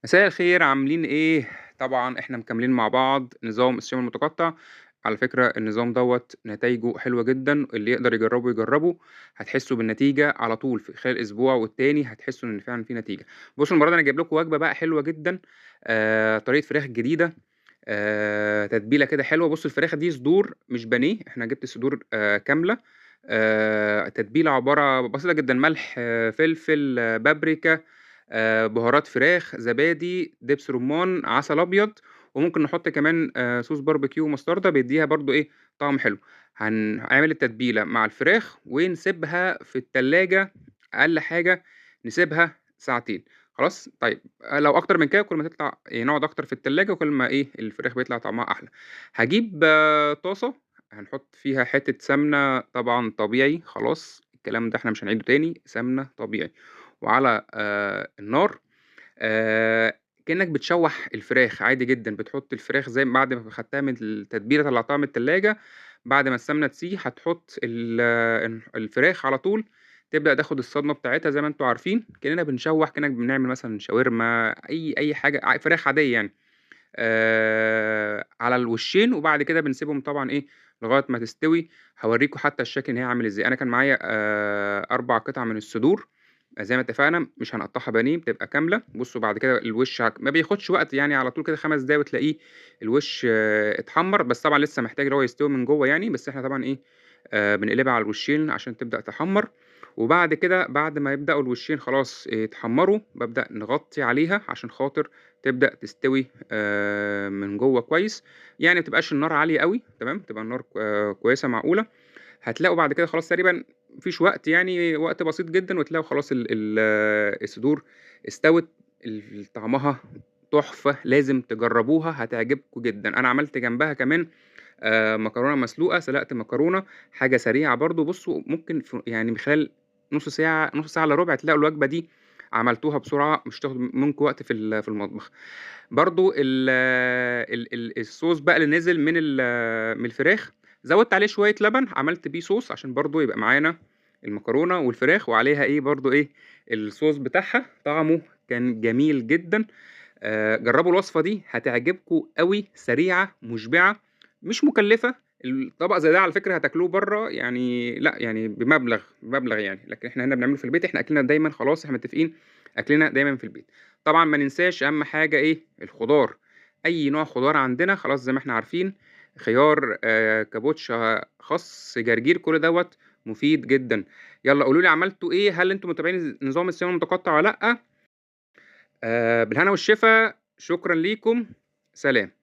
مساء الخير، عاملين إيه؟ طبعًا إحنا مكملين مع بعض نظام الصيام المتقطع. على فكرة النظام دوّة نتايجه حلوة جدًا، اللي يقدر يجربه يجربه، هتحسوا بالنتيجة على طول في خلال أسبوع والتاني هتحسوا إن فعلًا في نتيجة. بُصّوا المرة دي أنا جايب لكم وجبة بقى حلوة جدًا، طريقة فراخ جديدة، تتبيلة كده حلوة. بُصّوا الفراخ دي صدور مش بانيه، إحنا جبت صدور كاملة، تتبيلة عبارة بسيطة جدًا، ملح، فلفل، بابريكا، بهارات فراخ، زبادي، دبس رمان، عسل أبيض، وممكن نحط كمان صوص باربيكيو ومستردة بيدّيها برضه إيه، طعم حلو. هنعمل التتبيلة مع الفراخ ونسيبها في التلاجة أقل حاجة نسيبها ساعتين، خلاص؟ طيب لو أكتر من كده كل ما تطلع نقعد أكتر في التلاجة وكل ما إيه، الفراخ بيطلع طعمها أحلى. هاجيب طاسة هنحط فيها حتة سمنة طبعًا طبيعي، خلاص الكلام ده إحنا مش هنعيده تاني، سمنة طبيعي. وعلى النار، كأنك بتشوّح الفراخ عادي جدًا، بتحط الفراخ زي ما بعد ما خدتها من التتبيلة طلّعتها من التلاجة، بعد ما السمنة تسيح هتحط ال ال الفراخ على طول، تبدأ تاخد الصدمة بتاعتها زي ما أنتم عارفين، كأننا بنشوّح، كأنك بنعمل مثلًا شاورما، أي حاجة فراخ عادية يعني. على الوشّين، وبعد كده بنسيبهم طبعًا إيه، لغاية ما تستوي. هاورّيكم حتى الشكل إن هي عامل إزاي. أنا كان معايا 4 قطع من الصدور، زي ما اتفقنا مش هنقطّعها بانيه، بتبقى كاملة. بُصّوا بعد كده الوش ما بياخدش وقت يعني، على طول كده 5 دقايق وتلاقيه الوش اتحمّر، بس طبعًا لسه محتاج إن هو يستوي من جوّه يعني، بس إحنا طبعًا إيه، بنقلبها على الوشّين عشان تبدأ تحمّر. وبعد كده بعد ما يبدأوا الوشّين خلاص يتحمّروا، بابدأ نغطي عليها عشان خاطر تبدأ تستوي من جوّه كويس، يعني ما تبقاش النار عالية أوي، تمام، تبقى النار كويسة معقولة. هتلاقوا بعد كده خلاص تقريبًا ما فيش وقت يعني، وقت بسيط جدًا وتلاقوا خلاص ال ال الصدور استوت، طعمها تحفة، لازم تجربوها هتعجبكم جدًا. أنا عملت جنبها كمان مكرونة مسلوقة، سلقت مكرونة، حاجة سريعة برضه. بُصّوا ممكن يعني من خلال نُص ساعة، نُص ساعة إلا ربع تلاقوا الوجبة دي عملتوها بسرعة، مش هتاخد منكم وقت في المطبخ. برضه ال ال ال الصوص بقى اللي نزل من الفراخ، زوّدت عليه شوية لبن، عملت بيه صوص عشان برضه يبقى معانا المكرونة والفراخ وعليها إيه برضه إيه، الصوص بتاعها، طعمه كان جميل جدًا. جرّبوا الوصفة دي هتعجبكم أوي، سريعة، مُشبعة، مش مكلفة. الطبق زي ده على فكرة هتاكلوه برّه يعني لأ، يعني بمبلغ يعني، لكن إحنا هنا بنعمله في البيت، إحنا أكلنا دايمًا خلاص إحنا متفقين أكلنا دايمًا في البيت. طبعًا ما ننساش أهم حاجة إيه، الخضار، أي نوع خضار عندنا خلاص زي ما إحنا عارفين، خيار، كابوتشا، خس، جرجير، كل دوّة مفيد جدًا. يالّا قولوا لي عملتوا إيه، هل أنتم متابعين نظام الصيام المتقطع والّا لأ؟ بالهنا والشفا، شكرًا ليكم، سلام.